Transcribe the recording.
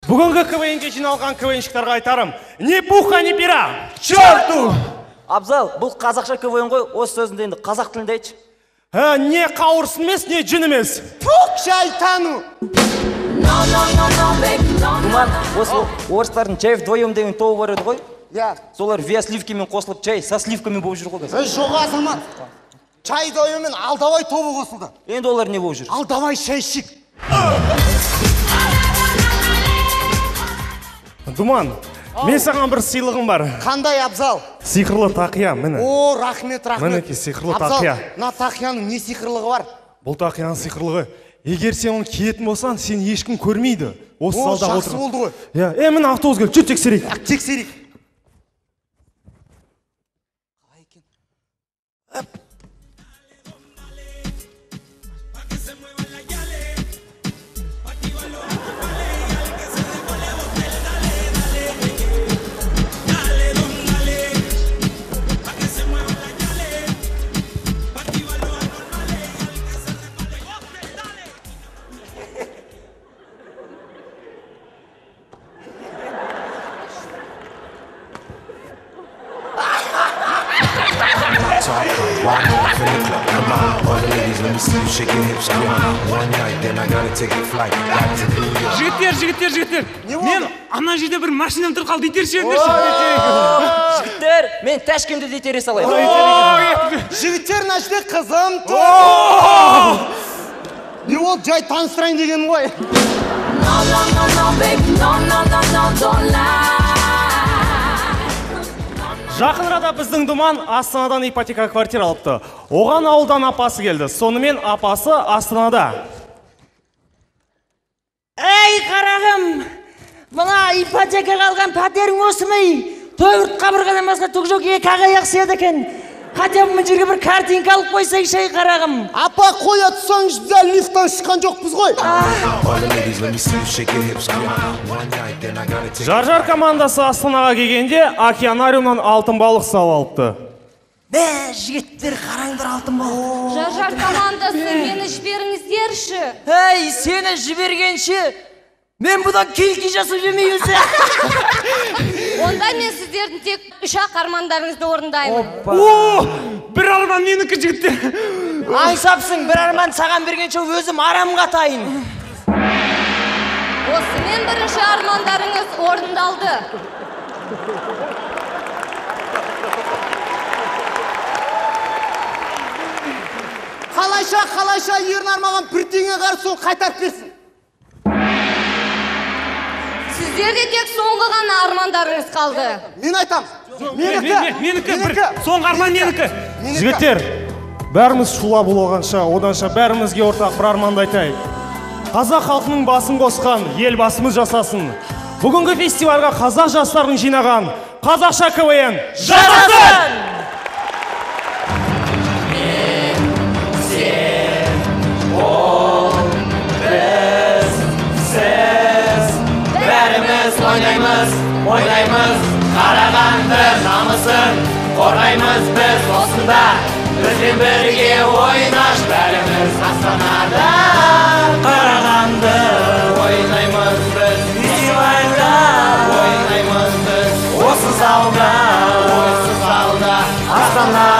Бүгінгі КВН-ге жиналған КВНщиктарға айтарым: ни пуха, ни пера! К черту! Абзал, бұл қазақша КВН ғой, осы сөзіңді енді қазақ тілінде айтшы. Не қауырсын емес, не жүн емес. Фу, шайтану! Думан, осы орыстардың «Чай вдвоем» деген тобы бар еді ғой? Иә. Солар «Виа сливкамен» қосылып, «Чай со сливками» болып жүр ғой қазір. Ей, жоқ, азамат. «Чай вдвоем» мен «Ал давай» тобы қосылды. Енді олар не болып жүр? Ал давай шай ішейік. Думан, мен саған бір сыйлығым бар. Қандай, Абзал? Сиқырлы тақия, міне. О, рахмет, рахмет. Мінекей, сиқырлы Абзал, тақия. Мына тақияның не сиқырлығы бар? Бұл тақияның сиқырлығы: егер сен оны киетін болсаң, сені ешкім көрмейді. Осы О, залда жақсы отырған. Болды ғой. Иә, е, міне, автобус келді, жүр, тексерейік. А, тексерейік. Talk, why not in the club? Come on, all the ladies, let me see you shake your hips. Come on, one night, then I gotta take a flight back to New York. Жігіттер, жігіттер, жігіттер! Не болды? Мен ана жерде бір машинам тұрып қалды, итеріп жіберіңдерші. Жігіттер, мен тәшкемді де итере салайын. Жігіттер, мына жерде қызым тұр. Не болды, жай таныстырайын дегенім ғой. No, no, no, no, baby, no, no, no, no, don't lie. Жақын арада біздің Думан Астанадан ипотека квартира алыпты. Оған ауылдан апасы келді. Сонымен апасы Астанада. Ей, қарағым, мына ипотекаға алған пәтерің осы ма? Төрт қабырғадан басқа түк жоқ, екі ақ аяқ сияды екен. Хотя бы мына жерге бір картинка алып қойсайшы, ей, қарағым. Апа, қоя тұрсаңыз, біз әлі лифттан шыққан жоқпыз ғой. All the ladies, let me see you shake your hips. Come on, one night, then I gotta take. Жар-Жар командасы Астанаға келгенде океанариумнан алтын балық салып алыпты. Бә, жігіттер, қараңдар, алтын балық. Жар-Жар командасы, мені жіберіңіздерші. Ей, сені жібергенше, мен бұдан кильки жасап жемейміз. Онда мен сіздердің тек үш-ақ армандарыңызды орындаймын. О, бір арман менікі, жігіттер. Аңсапсың, бір арман саған бергенше өзім арамға тайын. Осымен бірінші армандарыңыз орындалды. Қалайша, қалайша, Ернар маған бірдеңе қарсы, сол қайтарып берсін. Сіздерде тек соңғы ғана армандарыңыз қалды. Мен айтам. Менікі. Менікі, бір соңғы арман менікі. Менікі. Жігіттер, бәріміз шулап болғанша, оданша бәрімізге ортақ бір арманды айтайық. Қазақ халқының басын қосқан елбасымыз жасасын. Бүгінгі фестивальға қазақ жастарын жинаған қазақша КВН жасасын! Бәріміз ойнаймыз, ойнаймыз, Қарағанды намысын қорғаймыз біз осында. Бізбен бірге ойнаш, бәріміз Астанада. Қарағанды ойнаймыз біз фестивальда, ойнаймыз біз осы залда, осы залда, Астанада.